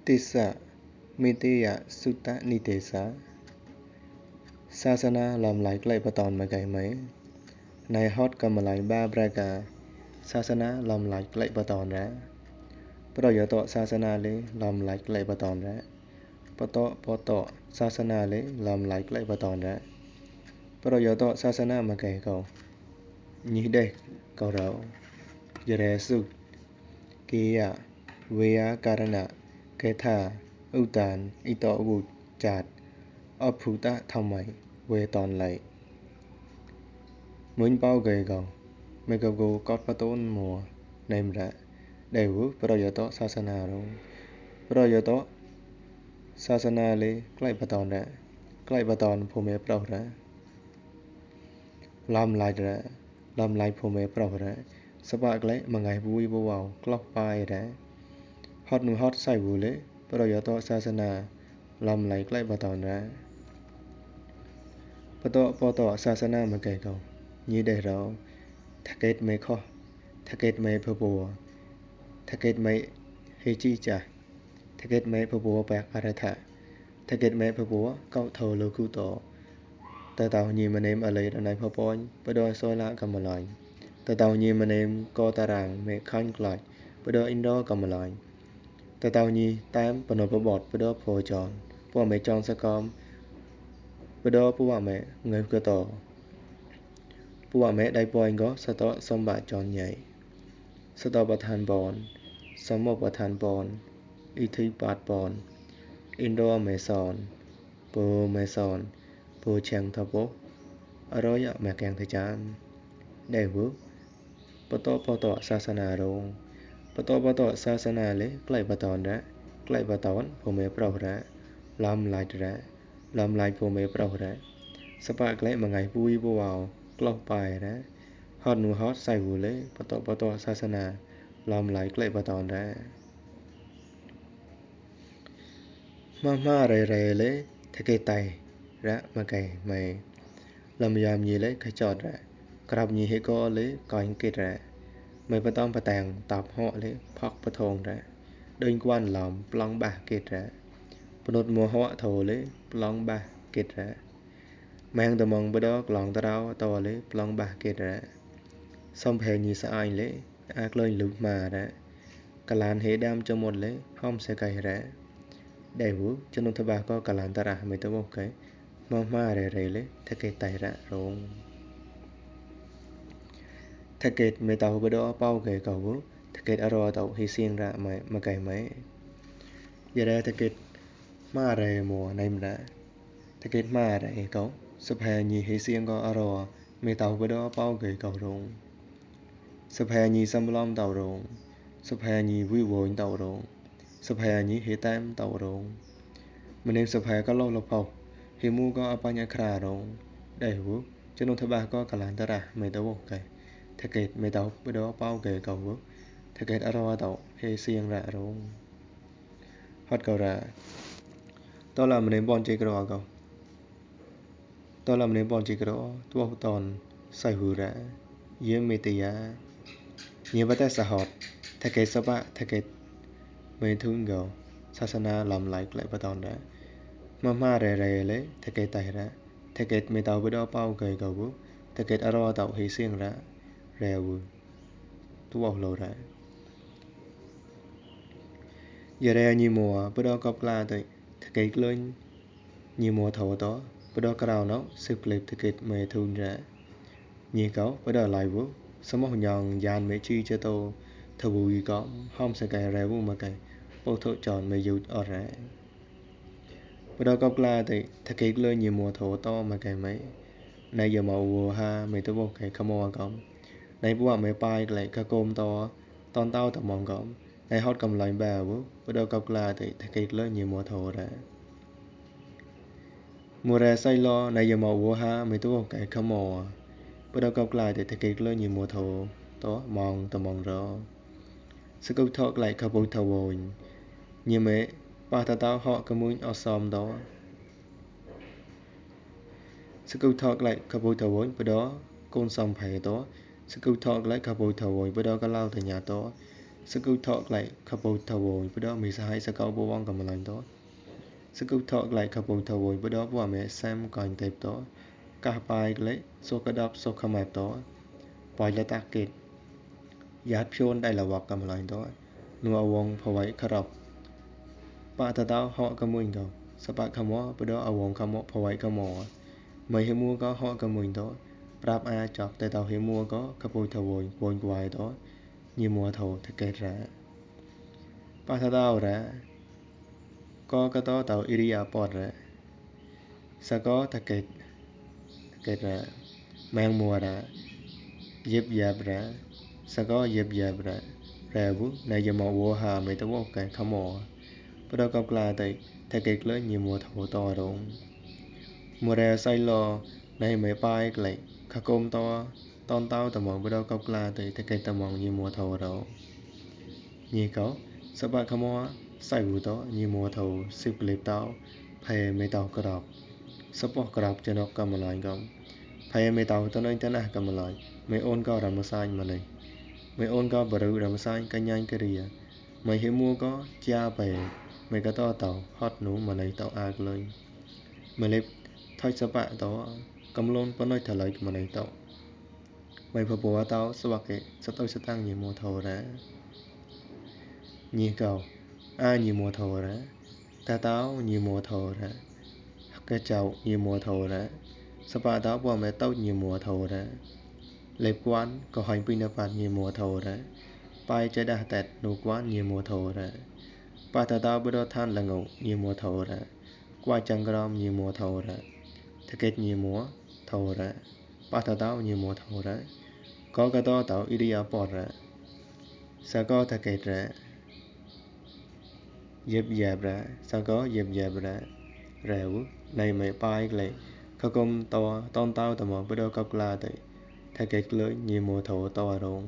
ติสะมิติยะสุตตนิเตสะศาสนาลำลายใกล้ประตอนมาไกลไหมในฮอดกำมลายบ้าประกาศาสนาลำลายใกล้ประตอนแล้วประโยชน์ศาสนาเลยลำลายใกล้ประตอนแล้วปตศาสนาเลยลำลายใกล้ประตอนแล้วประโยชน์ศาสนามาไกลเก่านี้ได้เก่าเราเยเรสุเกียเวียการณะเกธาอุตานอิตอวุจาดอภูตะทำไมเวตอนไหลมุนเป้าเกยเก่าเมกโกกอดประต้นมัวในมระได้วุประโยชน์ศาสนาเราประโยชน์ศาสนาเลยใกล้ประตอนแล้วใกล้ประตอนภูมิเปล่าแล้วลำลายแล้วลำลายภูมิเปล่าแล้วสปากเลยมังไงบุยบ่เว้ากลอกปายแล้วฮอดนูฮอดใส่บุเลยประโยชน์ศาสนาลำลายใกล้ประตอนแล้วปตศาสนามาไกลเก่านี้ได้เราทะเกตไม่ข้อทะเกตไม่พะบัวทะเกตไม่เฮจีจ่าทะเกตไม่พะบัวแปกอารัฐะทะเกตไม่พะบัวเก้าเท่าโลกุโตแต่เต่ายีมาเนมอะไรในพะปอนปะดอยซอยละกำมะลายแต่เต่ายีมาเนมกอตารางเมคันกลายปะดอยอินดอกำมะลายแต่เต่ายีแต้มปะนปบอดปะดอโพจรพวกไม่จองสกอมปะดอผู้ว่าแม่เงินก็ต่อผู้ว่าแม่ได้ปล่อยก็สตอสมบัติจรใหญ่สตอประธานบอนสมบประธานบอนอิทธิปาดบอนอินโดเมซอนโปเมซอนโปเชียงทบกอร่อยแม่แกงทะจานได้บุปตศาสนาโรงปตศาสนาเลยใกล้ประตอนแล้วใกล้ประตอนภูมิเปล่าแล้วลำลายแล้วลำลายภูมิเปล่าแล้วสปากเลยมังไงปุยบ่เว้ากลอกปายแล้วฮอดนูฮอดใส่หูเลยปตศาสนาลำลายใกล้ประตอนแล้วมาเรเลยทะเกไตระมาไกไม่ลำยามยีเลยขจอดระกรับยีให้ก็เลยก่อยเกตระไม่ประต้องประแตงตอบเหาะเลยพักประทงระเดินกวนหลอมปล้องบะเกตระปนุดมัวเหาะโถเลยปล้องบะเกตระแมงตะมองบดอกหลองตะเราต่อเลยปล้องบะเกตระซ่อมแพงยีสะอายเลยอากเลยลุกมาระกะลานเฮดามจะหมดเลยห้อมเสไกระได้หูจนุทบาก็กะลานตะระไม่ตะวกไกมาเรเลยทะเกตไตระโรงทะเกตไม่เตาบดอเป้าไกเก่าทะเกตอรอเตาให้เสียงระมาไกไหมอย่าได้ทะเกตมาเรมัวในมระทะเกตมาเรเก่าสะแพญีให้เสียงก็อรอไม่เตาบดอเป้าไกเก่าโรงสะแพญีซัมล้อมเตาโรงสะแพญีวิโวนเตาโรงสะแพญีเฮแต้มเตาโรงมันเองสะแพก็โลกละเป้าเฮมูก็อปัญญาคราโรงได้หูจนุทบาก็กะลานตะระไม่ตะวกไกทะเกตไม่เตาบดอเป้าไกเก่าทะเกตอรอเตาเฮเสียงระโรงฮอดเก่าระตอนละมันเองบอนเจกรอเก่าตอนละมันเองบอนเจกรอตัวตอนใส่หูระเยี่ยมเมตยาเยี่ยมแต่สหอดทะเกตสบะทะเกตไม่ทุนเก่าศาสนาลำลายใกล้ประตอนระมาเรเลยทะเกตไตระทะเกตไม่เตาบดอเป้าไกเก่าทะเกตอรอเตาเฮเสียงระแรวตัวโลระอย่าแรญีมัวบดอกอบกลาตทะเกตเลยญีมัวเถาตอบดอกราวเนาะสืบเล็บทะเกตไม่ทุนระญีเก่าบดอลายบุสมองยองยานไม่ชีเจโตทบุยก็ห้อมสกายแรวมาไกโปโทจอนไม่ยุดอรบดอกอบกลาตทะเกตเลยญีมัวเถาตอมาไกไหมในยามวัวฮาไม่ตะวกไกขโมยก็ในพวกไม่ปายไกลกะโกมตอตอนเต้าตะมองก็ในฮอดกำลังแบบบดอกอบกลาตทะเกตเลยญีมัวเถาระมัวแรไซลอในยามวัวฮาไม่ตะวกไกขโมยบดอกอบกลาตทะเกตเลยญีมัวเถาตอมองตะมองรอสกุทอไกลขบุทะวนญีเมปาตะเต้าเหาะกะมุยอซอมตอสกุทอไกลขบุทะวนบดอโกนซอมไผตอสกุทอไกลขบุทะวนบดอกะลาวตะญาตอ สกุทอกไลขะปุทะโวยปดอมีสหายสกาวบวงกำลังตอสกุทอกไลขะปุทะโวยปดอบ่แม่แซมก่อนเต็บตอกะปายไลโซกะดับโซขะแมบตอปอยละตะเกตญาติโพนได้ละวักกำลังตอนัววงพไว้ขรับปะตะตาวเหาะกะมุยตอสปะขะมอปดออวงขะมอพไว้กะมอไม่เฮมัวก็เหาะกะมุยตอปรับอาจอกแต่ตาเฮมัวก็ขะปุทะโวยปนกวายตอញីមួថោតកេរ៉ាបតតោរ៉ាកកតោតោអ៊ីរិយាបតរ៉ាសកោតកេរ៉ាម៉ាំងមួរ៉ាយិបយ៉ាបរ៉ាសកោយិបយ៉ាបរ៉ារ៉ាវណៃយមវោហាមេតវកែខមោបដកបក្លាតៃតកេក្លញីមួថោតរងមួរ៉ាសៃឡណៃមេបាយក្លៃខកុំតោตอนเต้าตะมองบ่ดอกกับกลาตะเกตะมองยีมัวเทาเราญีเกาสะบะขะมอใส่หูตอยีมัวเทาสิบกลิบเต้าไผไม่เต้ากระดอกสะปอกกระดจะนอกกำมะลายกำไผไม่เต้าตะน้อยตะนะกำมะลายไม่โอนก็รำมาซายมาเลยไม่โอนก็บ่รู้รำมาซายกะญังกะเรียไม่เฮมัวก็จ้าไปไม่ก็ต่อเต้าฮอดหนูมาเลยเต้าอากเลยมาเล็บถอยสะบะตอกำลนปะน้อยทะเลยมาเลยเต้าไม่พบว่าเต้าสวักเกสตอยสตังยีมัวเทาระญีเก่ายีมัวเทาระตาเต้ายีมัวเทาระกะเจ้ายีมัวเทาระสปะเต้าบ่แม่เต้ายีมัวเทาระเล็บกวนก็หอยปินปัดยีมัวเทาระปายจะดาแตดนูกวนยีมัวเทาระปาตาเต้าบ่ดอท่านละงงยีมัวเทาระกว่าจังกรอมยีมัวเทาระทะเกตยีมัวเทาระปาตาเต้ายีมัวเทาระกกตเต้าอิริยาปอดระสกอตะเกตระยิบแยบระสกอยิบแยบระแรวในไม่ปายเลยขกมตอตอนเต้าตะมอบ่ดอกับกลาไตทะเกตเลยยีมัวโถตอรง